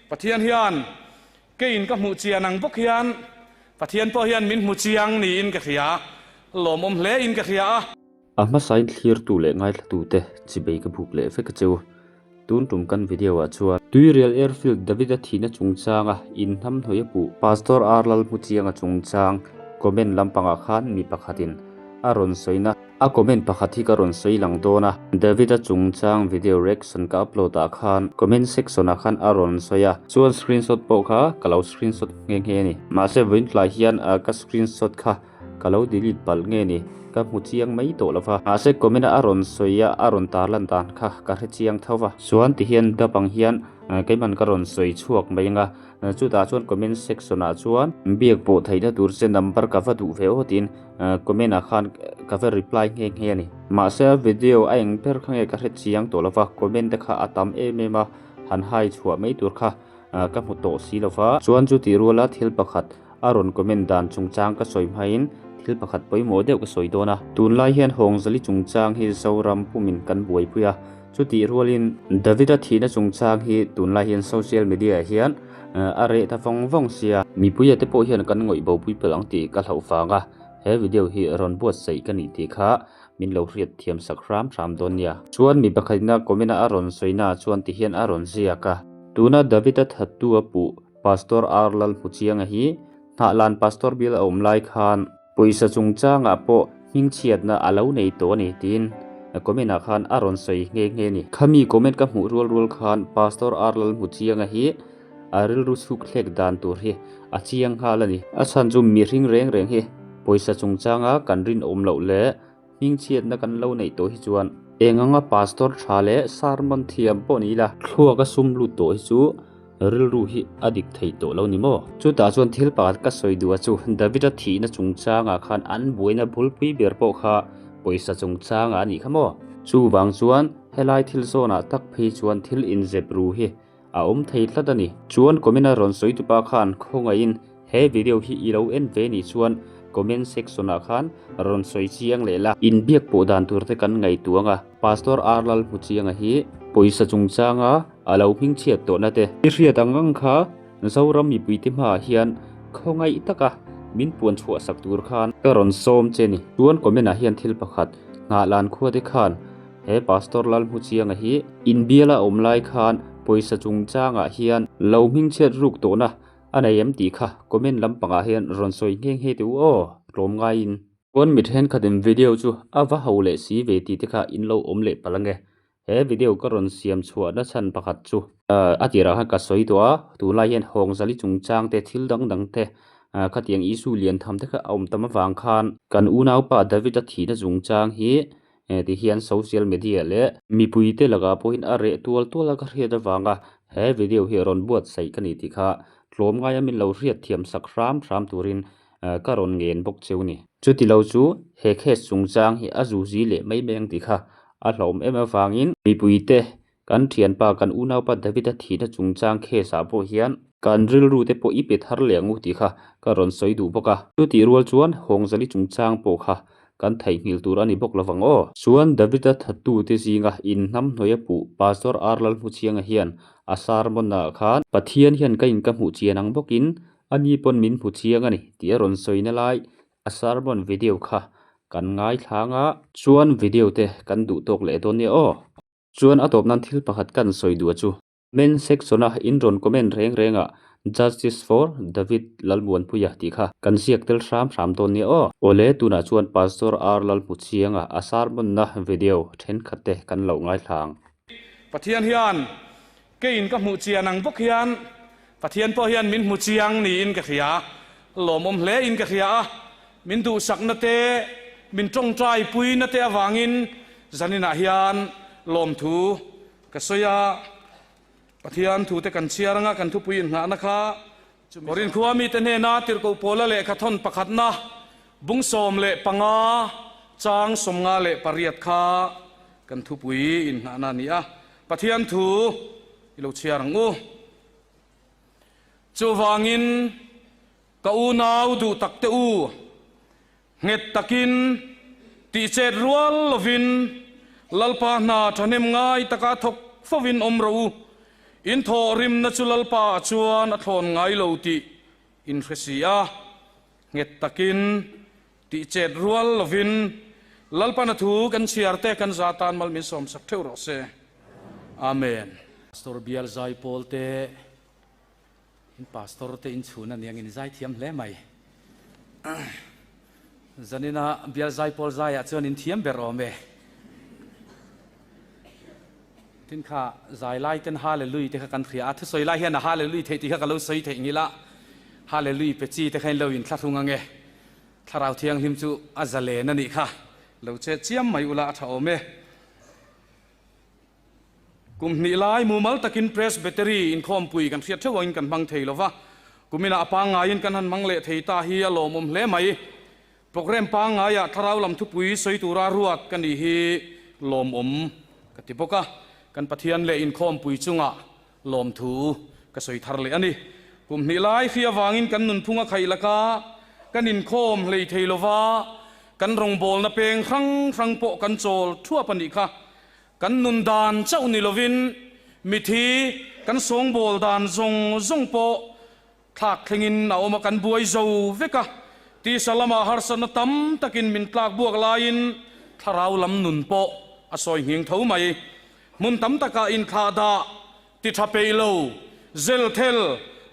Pathian hian keiin ka hmuh chian ang bawk hian Pathian pawh hian min hmu chiang niin ka hria, lawmawm hle in ka hria a. A hmasain thlirtu leh ngaithlatute chibei ka buk leh vek a cheu. Tun tum kan video ah chuan. Tuirial Airfield Davida thihna chungchanga inhnamhnawih a puh. Pastor R Lalhmuchianga chungchang comment lampangah khan mi pakhatin a rawn sawina. A comment pakhat hi ka rawn sawi lang dawn a, David-a chungchang video reaction ka upload ah khan comment section ah khan a rawn sawi a, chuan screenshot pawh kha ka lo screenshot nghe nghe a ni. Mahse vawiin tlai hian ka screenshot kha ka lo delete palh nge ni, ka hmu chiang mai tawh lo va. Mahse comment a a rawn sawi a, a rawn tarlan dan kha ka hre chiang tho va. Chuan tihian dap ang hian keiman ka rawn sawi chhuak mai ang a, chutah chuan comment section ah chuan biak pawh theihna tur che number ka va duh ve aw tiin Comment ah khan ka va reply nghe nghe a ni. Mahse a video a eng ber kha nge ka hre chiang tawh lova, comment te kha a tam em em a, han hai chhuah mai tur kha ka hmu tawh si lova. Chuan chu tih ruala thil pakhat a rawn comment dan chungchang ka sawi hmain thil pakhat pawimawh deuh ka sawi dawn a. Tunlai hian Hawngzali chungchang hi Zoram pumin kan buaipui a, Chutih rualin Davida thihna chungchang hi tunlai hian social media ah hian a reh ta vawng vawng sia. Mipuia te pawh hian kan ngawih bopui palh ang tih ka hlauh vang a, he video hi rawn buatsaih ka nih tih kha min lo hriat thiam sak hram hram dawn nia. Chuan mi pakhatina comment a a rawn sawina ah chuan ti hian a rawn ziak a. Tuna Davida thattu a puh Pastor R Lalhmuchianga hi Hnahlan Pastor bial a awm lai khan, Pawisa chungchangah pawh hmingchhiatna a lo nei tawh a ni tiin comment ah khan a rawn sawi nghe nghe a ni. Khami comment ka hmuh rual rual khan Pastor R Lalhmuchianga hi a rilru chhuk thlek dan tur hi a chiang nghal a ni. A chhan chu mihring reng reng hi pawisa chungchanga kan rinawm loh leh hmingchhiatna kan lo neih tawh hi chuan eng anga pastor tha leh sermon thiam pawh ni ila thluak a sum lut tawh hi chu rilru hi a dik thei tawh lo ni maw? Chutah chuan thil pakhat ka sawi duh a chu David-a thihna chungchangah khan an buaina bulpui ber pawh kha pawisa chungchangah a nih kha maw? Chuvang chuan helai thil zawnah tak phei chuan thil inzep ru hi a awm thei tlat a ni. Chuan comment a rawn sawi tupa khan khawngaihin he video hi i lo en ve nih chuan comment section ah khan rawn sawi chiang leh la. Inbiak pawh dan tur te kan ngaihtuah ang a, Pastor R Lalhmuchianga hi pawisa chungchanga a lo hmingchhiat tawhna te. I hriat ang ang kha Zoram mipuite hmaah hian khawngaih taka min puan chhuah sak tur khan ka rawn sawm che ni. Chuan comment ah hian thil pakhat Nghahlan khua te khan He Pastor Lalhmuchianga hi inbiala awm lai khan pawisa chungchangah hian lo hmingchhiat ruk tawhna a nei em tih kha comment lampangah hian rawn sawi nghe nghe teh u aw, tlawm ngaiin. Chuan mi thenkhatin video chu a va ho leh si ve tih te kha in lo awm leh palh ange. He video ka rawn siam chhuahna chhan pakhat chu. A tirah khan ka sawi tawh a, tunlai hian Hawngzali chungchang te thil dang dang te khatiang issue lian tham te kha a awm tam avang khan kan unaupa David-a thihna chungchang hi Ti hian social media leh mipuite lakah pawhin a reh tual tual a ka hriat avanga he video hi rawn buatsaih ka ni tih kha tlawm ngaia min lo hriat thiam sak hram hram turin ka rawn ngen bawk cheu ni. Chuti lo chu he case chungchang hi a zuzi leh mai mai ang tih kha a hlauhawm em avangin mipuite Kan thianpa, kan unaupa David-a thihna chungchang case ah pawh hian kan rilru te pawh i pe thar leh ang u tih kha ka rawn sawi duh bawk a. Chutih rual chuan Hawngzali chungchang pawh kha kan theihnghilh tur a ni bawk lovang aw. Chuan David-a thattu te zinga inhnamhnawih a puh Pastor R Lalhmuchianga hian a sermon ah khan Pathian hian ka in ka hmuh chian ang bawkin ani pawn min hmu chiang a ni tih a rawn sawina lai a sermon video kha kan ngaithlang a. Chuan video te kan duh tawk leh dawn nia aw. Chuan a tawp nan thil pakhat kan sawi duh a chu. Comment section a in rawn comment reng reng ah Justice for David Lalmuanpuia tih kha kan ziak tel hram hram dawn nia aw. Awle tunah chuan Pastor R Lalhmuchianga a sermon na video thenkhat te kan lo ngaithla ang. Pathian hian keiin ka hmuh chian ang bawk hian Pathian pawh hian min hmu chiang niin ka hria, lawmawm hle in ka hria a, min duhsakna te, min tawngtai puina te avangin zaninah hian lawmthu ka sawi a, Pathian thu te kan chhiar anga kan thupui inngahna kha Korin khua mite hnena tirhkoh pawla lehkha thawn pakhatna bung 15 chang 58 kha kan thupui inngahna a ni a, Pathian thu i lo chhiar ang u. Chuvangin ka unau duh tak te u, nghet takin tihchet rual lovin Lalpa hna thahnem ngai taka thawk fovin awm rawh u. In thawhrimna chu Lalpa ah chuan a thlawn ngai lo tih in hre si a, nghet takin tih chet rual lovin Lalpan a thu kan chhiar te kan za tan mal min sawmsak theuh rawh se. Amen. Pastor Bial Zaipawl te In pastor te in chhun a niang in zai thiam hle mai. Zanina bial zai pawl zaiah chuan in thiam ber awm e. Tin kha zai lai ten hallelujah te kha kan hria a, thusawi lai hian a hallelujah theih tih kha ka lo sawi theih ngil a, hallelujah pe chi te kha in lo inthlahrung ange. Thlarau Thianghlim chu a zalen a nih kha. Lo che chiam mai ula a tha awm e. Kum hnih lai mumal takin Presbytery inkhawmpui kan hriat theuh angin kan hmang thei lo va, kuminah a pangngaiin kan han hmang leh thei ta hi a lawmawm hle mai. Programme pangngaiah thlarau lam thupui sawi tura ruat ka nih hi lawmawm ka ti bawk a, kan Pathian leh inkhawmpui chungah lawmthu ka sawi thar leh a ni. Kum hnih lai hri avangin kan nunphung a khaih laka kan inkhawm hlei thei lo va, kan rawngbawlna peng hrang hrang pawh kan chawl thuap a nih kha. Kan nun dan chauh ni lovin mithi kan sawngbawl dan zawng zawng pawh thlak thlengin a awm a, kan buai zo vek a. Tisa lamah harsatna tam takin min tlak buak laiin thlarau lam nun pawh a sawi nghing tho mai. Hmun tam takah inthlah dah ti tha peih lo, zelthel,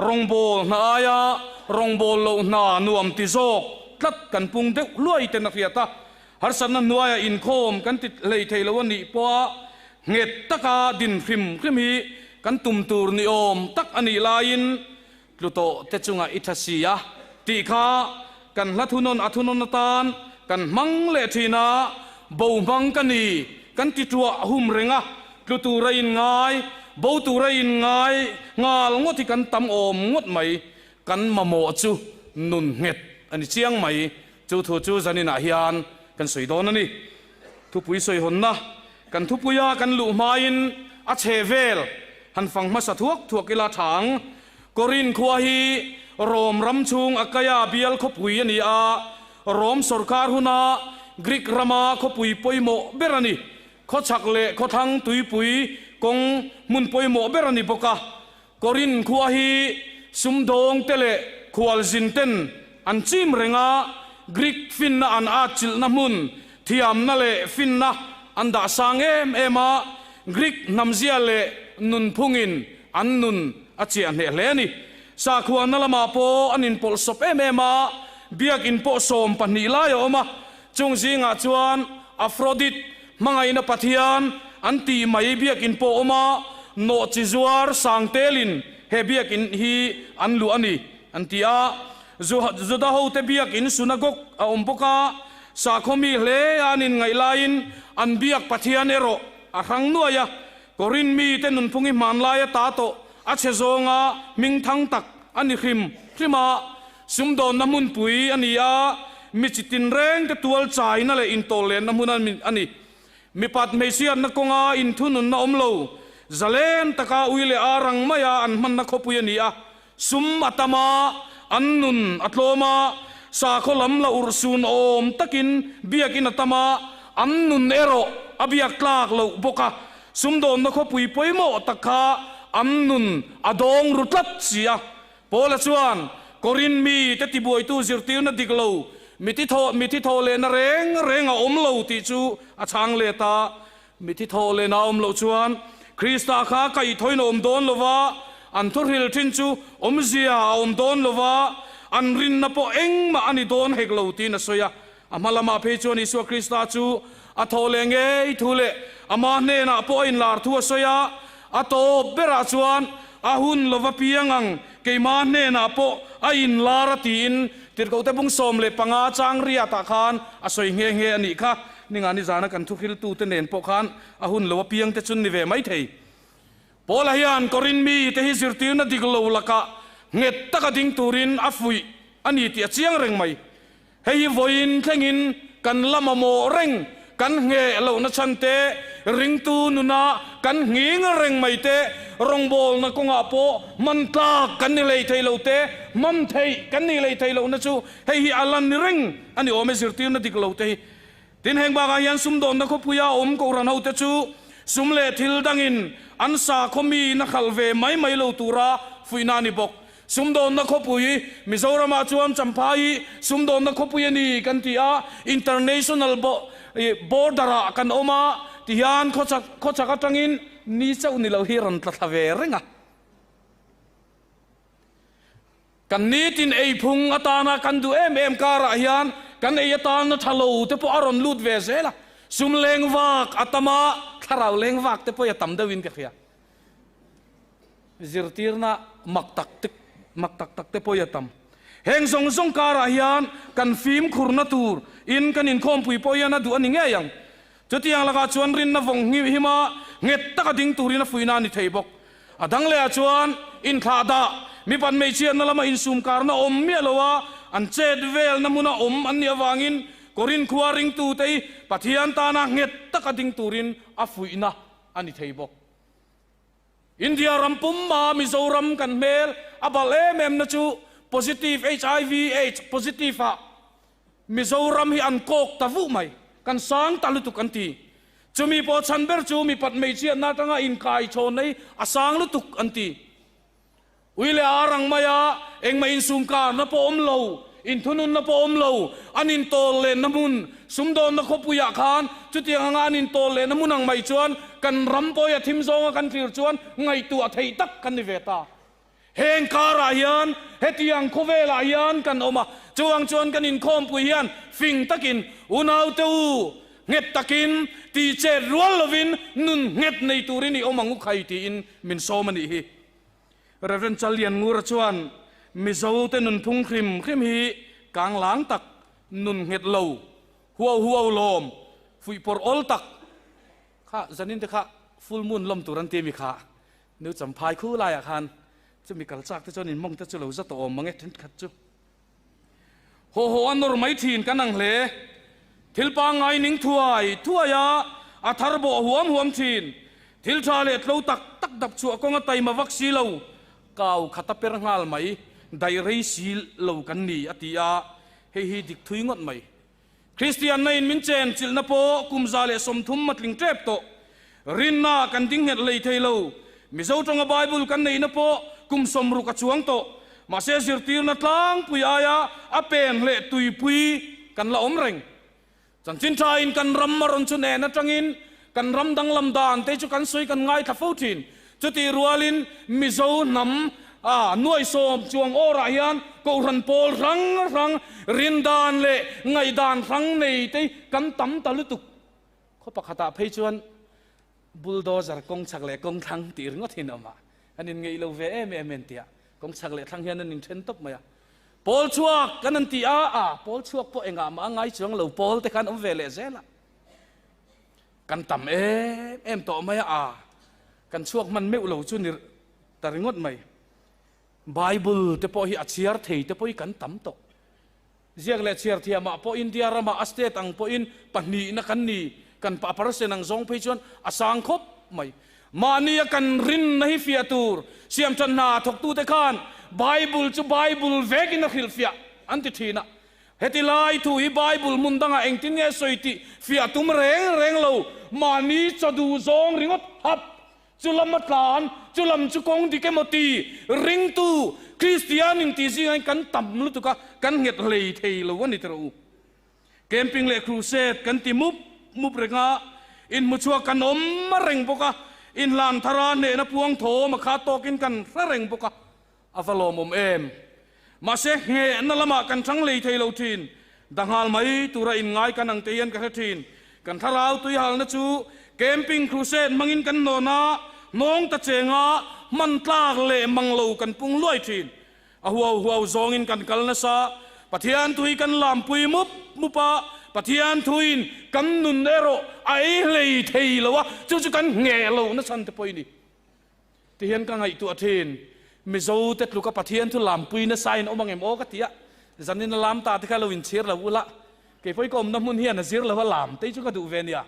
rawngbâwl hna aia rawngbâwl loh hna nuam ti zâwk tlat kan pung deuh hluai ten a hriat a. Harsatna hnuaia inkhawm kan ti hlei thei lo a nih pawha nghet taka din hrim hrim hi kan tum tur ni awm tak a nih laiin tlu tawh te chungah i tha si a tih kha kan hla thunawn a thunawn atan kan hmang leh thin a, bo hmang ka ni kan ti tuah hum reng a, tlu tura inngai, bo tura inngai nghal ngawt hi kan tam awm ngawt mai, kan mamawh chu nun nghet a ni chiang mai, chu thu chu zaninah hian kan sawi dawn a ni. Thupui sawihawnna kan thupuia kan luh hmain a chhe vel han fang hmasa thuak thuak ila tha ang. Korin khua hi Rom ram chhung Akaia bial khawpui a ni a, Rom sawrkar huna Greek rama khawpui pawimawh ber a ni. Khawchhak leh khawthlang tuipui kawng hmun pawimawh ber a ni bawk a. Korin khua hi sumdawngte leh khualzinten an chim reng a, Greek finna an atchilhna hmun thiamna leh finna an dah sang em em a, Greek hnamzia leh nunphungin an nun a chiah hneh hle a ni. Sakhuana lamah pawh an inpawlhsawp em em a, biakin pawh 12 lai a awm a, chung zingah chuan Aphrodite Hmangaihna Pathian an tih mai biakin pawh a awm a, nawhchi zuar sangtelin he biakin hi an luah a ni, an ti a. Juda hote biakin sunagog a awm bawk a, sakhaw mi hle a an inngaih laiin an biak Pathian erawh a hrang nuai a. Korin mite nunphung hi hmanlai a ta tawh a chhe zawnga hmingthang tak a ni hrim hrim a. Sumdawnna hmunpui a ni a, mi chi tinrengte tual chaina leh intawllenna hmun a ni. Mipat hmeichhiatna kawnga inthununna awm lo, zalen taka ui leh ar ang maia an hmanna khawpui a ni a. Sum a tam a, an nun a tlawm a, sakhaw lam la urhsun awm takin biakin a tam a, an nun erawh a biak tlak loh bawk a. Sumdawnna khawpui pawimawh tak kha an nun a dawng ru tlat si a. Paula chuan, Korin mite tibuaitu zirtirna dik lo, mithi thawh mithi thawh lehna reng reng a awm lo tih chu a chhang let a. Mithi thawh lehna a awm loh chuan Krista kha kaihthawin a awm dawn lo va, an thuhril thin chu awmzia a awm dawn lo va, an rinna pawh engmah a ni dawn hek lo tiin a sawi a. A hma lamah phei chuan Isua Krista chu a thawh leh ngei thu leh ama hnenah pawh a inlar thu a sawi a, a tawp berah chuan a hun lova piang ang keimah hnenah pawh a inlar a tiin Tirhkohte bung 15 chang riatah khan a sawi nghe nghe a nih kha. Ninga nizana kan thuhriltute nen pawh khan a hun lo a piang te chu ni ve mai thei. Paula hian Korin mite hi zirtirna dik lo lakah nghet taka ding turin a fuih a ni tih a chiang reng mai. Hei hi vawiin thlengin kan la mamawh reng, kan ngheh lohna chhan te, ringtu nuna kan nghing reng mai te, rawngbawlna kawngah pawh hman tlak kan ni lei thei lo te, hman theih kan nih lei thei lohna chu hei hi a la ni reng a ni awm e zirtirna dik lo te hi. Tin, heng bakah hian sumdawnna khawpuia awm Kohhran hote chu Sum leh thil dangin an sakhaw miin a khalh ve mai mai lo tura fuihna a ni bawk. Sumdawnna khawpui, Mizoramah chuan Champhai hi sumdawnna khawpui a ni kan ti a, international border-ah kan awm a, tihian khawchhak khawchhak atangin ni chauh ni lo hi rawn tla thla ve reng a. Kan nitin eiphung atana kan duh em em karah hian kan ei atana tha lo te pawh a rawn lut ve zel a, sum leng vak a tam a, thlarau leng vak te pawh hi a tam deuhin ka hria. Zirtirna mak tak te mak tak tak te pawh hi a tam. Heng zawng zawng karah hian kan fimkhurna tur in kan inkhawmpui pawh hian a duh a ni ngei ang. Chutiang lakah chuan rinna vawng him a, nghet taka ding turin a fuihna a ni thei bawk. A dang lehah chuan inthlah dah, mipat hmeichhiatna lama insumkarna awm miah lo a, an chet velna hmuna awm an nih avangin Korinth khua ringtute hi Pathian tana nghet taka ding turin a fuihna a ni thei bawk. India ram pumma Mizoram kan hmel a balh em em na chu positive hiv aids positive ah Mizoram hi an kawk ta vuh mai, kan sang ta lutuk an ti. Chumi pawh chhan ber chu mipat hmeichhiatna atanga inkai chhawn hi a sang lutuk an ti. Ui leh ar ang maia engmah insumkarna pawh awm lo, inthununna pawh awm lo, an intawl lenna hmun, sumdawnna khawpuiah khan chutiang anga an intawl lenna hmun ang mai chuan kan ram pawia thim zawnga kan thlir chuan ngaihtuah theih tak kan ni ve ta. Heng karah hian hetiang khawvelah hian kan awm a, chuvang chuan kan inkhawmpui hian fing takin unaute u nghet takin tihchet rual lovin nun nghet nei turin i awm ang u khai tiin min sawm a nih hi. Rev. Challian Ngura chuan Mizote nunphung hrim hrim hi kanglang tak, nun nghet lo, huau huau lawm, fuihpawrh awl tak kha zanin te kha full moon lawm tur an ti mi kha New Champhai khu laiah khan chumi kal chak te chuan in mawng te chu lo za tawh awm mang e thenkhat chu. Haw haw a nawr mai thin kan ang hle. Thil pangngai ning thuai thuai a, a thar bawh huam huam thin. Thil tha leh tlo tak tak dap chhuah kawng a taima vak si lo, kau khat a per nghal mai, daih rei si lo kan ni a ti a, hei hi dik thui ngawt mai. Kristianna in min chen chilhna pawh kum 130 a tling tep tawh. Rinna kan ding nghet hlei thei lo. Mizo tawnga Bible kan neihna pawh kum 60 a chuang tawh. Mahse zirtirna tlangpui aia a pen hleh tuipui kan la awm reng. Chanchin tha in kan ram a rawn chu nen atangin kan ram danglam dan te chu kan sawi kan ngaithla fo thin. Chutih rualin Mizo hnam a nuaisawm chuang awrah hian Kohhran pawl hrang hrang rindan leh ngaihdan hrang nei te kan tam ta lutuk. Khaw pakhatah phei chuan bulldozer kawng chak leh kawng thlang tih ringawt hi an awm a, an inngeih lo ve em em en tia kawng chak leh thlang hian an inthen tawp mai a. Pawl chhuak kan an ti a, a pawl chhuak pawh engah mah a ngai chuang lo pawl te khan awm ve leh zel a. Kan tam em em tawh mai a, aa kan chhuak hman meuh lo chu ni ta ringawt mai. Bible te pawh hi a chhiar thei te pawh hi kan tam tawh. Ziak leh chhiar thiamah pawh India ramah a state ang pawhin pahnihna kan ni, kan pa percent ang zawng phei chuan a sang khawp mai. Mahnia kan rinna hi fiah tur siamthat hna thawktute khan Bible chu Bible vekin a hrilhfiah an ti thin a. Heti lai thu hi Bible hmun dangah engtin nge sawi tih fiah tum reng reng lo, mahni chaw duh zawng ringawt hap, chu lam a tlan, chu lam chu kawng dik emaw ti ringtu Kristian in tih zingah hian kan tam lutuk a, kan nghet hlei thei lo a ni tawh u. Camping leh crusade kan ti mup mup reng a, inhmuchhuak kan awm reng bawk a, inhlan thara hnehna puang thawm a khat tawkin kan hre reng bawk a, A va lawmawm em! Mahse, nghehna lamah kan chang lei thei lo thin. Danghal mai tura inngai kan ang te hian ka hre thin. Kan thlarau tuihalna chu camping crusade hmangin kan hnawn a, hnawng ta chenga hman tlak leh mang lo kan pung luai thin. A huau huau zawngin kan kal nasa. Pathian thui kan lampui mup mup a, Pathian thuin kan nun erawh a ei hlei thei lo a, chu chu kan ngheh lo nachhan te pawh i ni. Ti hian ka ngaihtuah thin, Mizo te tluka Pathian chu lampui nasa in awm ang em aw ka ti a, zanin a lam ta te kha lo inchhir lo ula, keipawh ka awmna hmun hian a zir lo a lam te chu ka duh ve nia.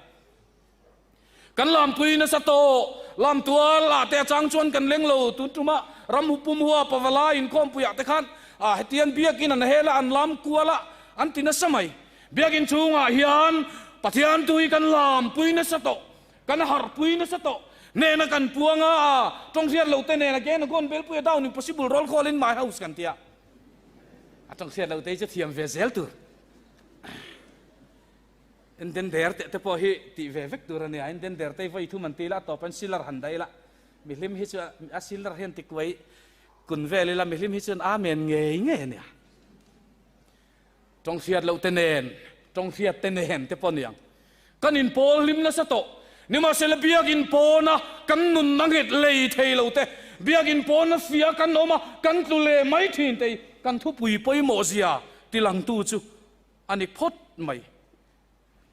Kan lampui nasa tawh, lam tual ah te a chang chuan kan leng lo, tun tuma ram hupum hua pavala inkhawmpui ah te khan ah hetian biakin an hel a an lam kual a an ti nasa mai. Biakin chhungah hian Pathian tui kan lampui nasa tawh. Kan harhpui nasa tawh. Hnehna kan puang a, tawng hriat lo te nen again agon belpui a down impossible roll call in my house kan tia. A tawng hriat lo te hi chu thiam ve zel tur. Inden der teh te pawh hi tih ve vek tur a nia. Inden der te hi vawi thum an ti ila, a tawp an silar han dah ila. Mihlim hi chu a silar hian ti kuai kun vel ila, mihlim hi chuan amen ngei ngei a nia. Tawng hriat loh te nen, tawng hriat te nen te pawh niang. Kan inpawl hlim nasa tawh. Nimahsela biakin pawna kan nun a nghet lei thei lo te, biakin pawna fia kan awm a, kan tlu leh mai thin te hi kan thupui pawimawh zia tilangtu chu a ni phawt mai.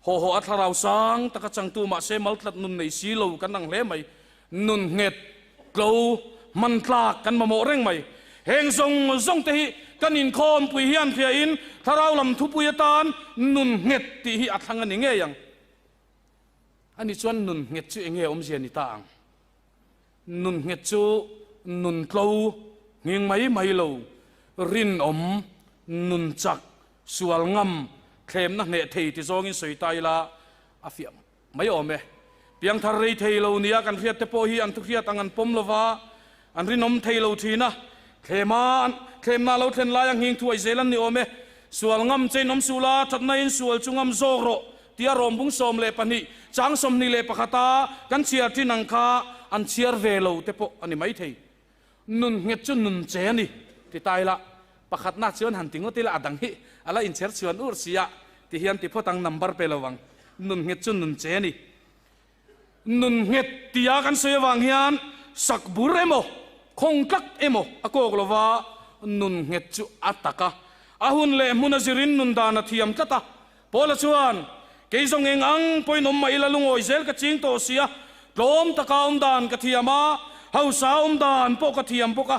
Haw haw a thlarau sang taka changtu mahse maltlat nun nei si lo kan ang hle mai. Nun nghet, tlo, hman tlak kan mamawh reng mai. Heng zawng zawng te hi kan inkhawmpui hian hriain thlarau lam thupui atan nun nghet tih hi a thlang a ni ngei ang. Ani chuan nun nghet chu enge awmzia ni ta ang? Nun nghet chu nun tlo, nghing mai mai lo, rinawm, nun chak, Sual ngam, thlemna hneh thei ti zawngin sawi ta ila a fiah mai awm e. Piangthar rei thei lo nia kan hriat te pawh hi an thuhriat ang an pawm lova, an rinawm thei lo thin a. Thlema, thlemna lo thlen laia nghing thuai zel an ni awm e. Sual ngam chein awm suh la, thatna in sual chu ngam zawk rawh tia rawmbung 12, chang 21 a kan chhiar thin ang kha an chhiar ve lo te pawh a ni mai thei. Nun nghet chu nun che a ni, ti ta ila, pakhatna chuan han ti ngawt ila a dang hi a la inchher chhuan ur si a, ti hian ti phawt ang number pe lo ang. Nun nghet chu nun che a ni. Nun nghet tia kan sawi avang hian sak bur emaw, khawng tlak emaw a kawk lo va, nun nghet chu a tak a, a hun leh hmun a zirin nun dan a thiam tlat a, Paula chuan, Kei zawng eng ang pawhin awm mah ila lungawi zel ka ching tawh si a, tlawm taka awm dan ka thiam a, hausa awm dan pawh ka thiam bawk a,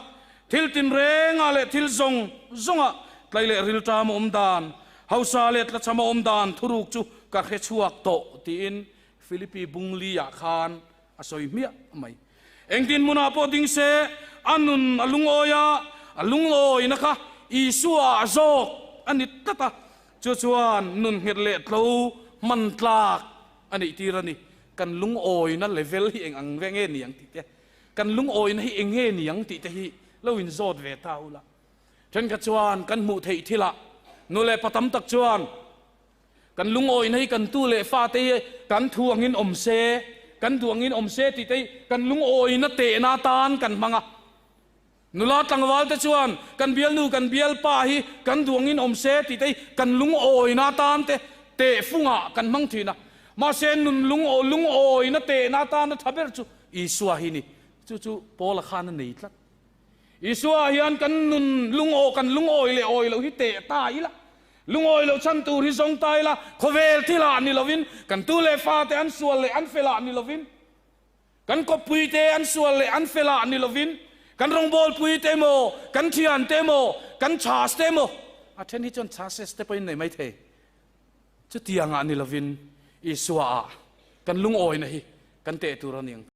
thil tinrengah leh thil zawng zawngah tlai leh rilṭama awm dan, hausa leh tlachhama awm dan thuruk chu ka hre chhuak tawh, tiin Philippi bungli-ah khan a sawi hmiah mai. Engtin hmunah pawh ding se, a nun a lungawi a, a lungawina kha Isua a zawk a ni tlat a, chu chuan nun nghet leh tlo hman tlak a neih tir a ni. Kan lungawina level hi eng ang ve nge niang tih te, kan lungawina hi eng nge niang tih te hi lo inzawt ve ta ula. Thenkhat chuan kan hmuh theih thilah nu leh pa tam tak chuan, Kan lungawihna hi kan tu leh fate hi kan thu angin awm se, kan duh angin awm se tih te hi kan lungawihna tehna atan kan hmang a. Nula tlangval te chuan kan bialnu kan bialpa hi kan duh angin awm se tih te hi kan lungawihna atan te tehfungah kan hmang thin a. Mahse nun lungawihna tehna atana tha ber chu Isua hi ni. Chu chu Paula khan a nei tlat. Isua hian kan nun lungaw kan lungawi leh awi loh hi teh ta ila, lungawi loh chhan tur hi zawng ta ila, khawvel thilah ni lovin, kan tu leh fate an sual leh an felah ni lovin, kan kawppui te an sual leh an felah ni lovin, kan rawngbawlpui te emaw, kan thian te emaw, kan chhas te emaw, a then hi chuan chhases te pawhin nei mai thei, chutiangah ni lovin Isua ah kan lungawina hi kan teh tur a ni ang.